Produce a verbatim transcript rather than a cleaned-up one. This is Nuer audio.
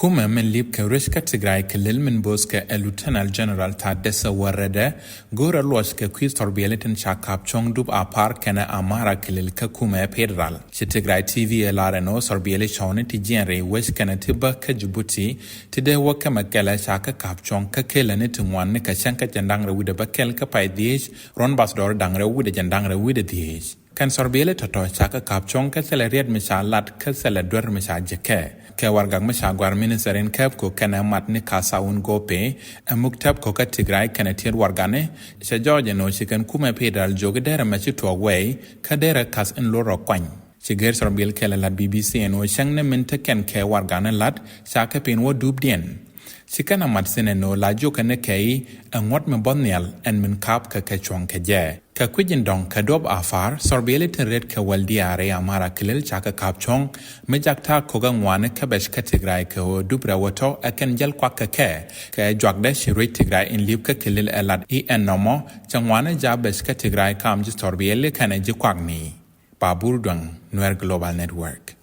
Kumɛ min li̱p kɛ ruec kä Tigray kɛ lil min bo̱o̱th kɛ ɛ Lieutenant General Taddese Warede go̱o̱rɛ luɔc kɛ kui̱ thɔrbiɛli tin ca ka̱p cuɔ̱ŋ dup Apar kɛnɛ Amara kɛ lil kä kumɛ federal. Ci Tigray T V ɛ lar ɛn ɣöö thɔrbiɛli cɔwni ti jiɛn rɛy wec kɛnɛ ti bä kä Djibouti ti dee wä kɛ mɛ kɛlɛ ca kä ka̱p cuɔ̱ŋ kä kelɛ ni ti ŋuan ni kɛ cäŋ kä jɛndaŋ rɛw wi̱dɛ bä kɛl kä pay dhieec ruɔ̱n bath dɔɔr daŋ rɛw wi̱dɛ jɛndaŋ rɛw wi̱dɛ dhieec. Kɛn thɔrbiɛli tɔ̱tɔ̱ ca kä ka̱p cuɔ̱ŋ kä thilɛ riɛt mi ca lat kä thilɛ duer mi ca jɛ kɛ. Kɛ wargak mi ca guar minister in kɛp ko kɛnɛ mat ni ka thawun gope ɛ muk tɛp ko kä Tigray kɛnɛ tiet wargani cɛ jɔɔc ɛn ɣöö ci kɛn kumɛ federal jiök i̱ derɛ mɛ ci tuɔɔk wɛy kä derɛ kath in lor rɔ kuany. Ci gɛr thɔrbiɛl kɛlɛ lat B B C ɛn ɣöö cäŋ ni min te kɛn kɛ wargani lat ca kɛ pin wä duupdiɛn. Ci kɛn a mat thi̱n ɛn ɣöö la jiök kɛn ni kɛ i̱ ɛ ŋuɔ̱t mi bɔ̱th nhial ɛn min ka̱p kɛ kɛ cuɔ̱ŋ kɛ jɛ. Kɛ kui̱c in dɔ̱ŋ kɛ duɔ̱p Apar, thɔrbiɛli tin rɛt kɛ wäl diaal rɛy Amara kɛ lil ca kɛ ka̱p cuɔ̱ŋ mi jak ta̱a̱ ko̱k ɛ ŋuani kä bɛc kä Tigray kɛ ɣöö dup rɛw ɛ tɔ̱ ɛ kɛn jäl kuak kɛ kɛ. Kɛ juakdɛ ci ruec Tigray in li̱p kä kɛ lil ɛ lat i̱ ɛn nɔmɔ cɛ ŋuani jaak bɛc kä Tigray kaam ji̱ thɔrbiɛli kɛnɛ ji̱ kuakni. Babur Duaŋ, Nuer Global Network.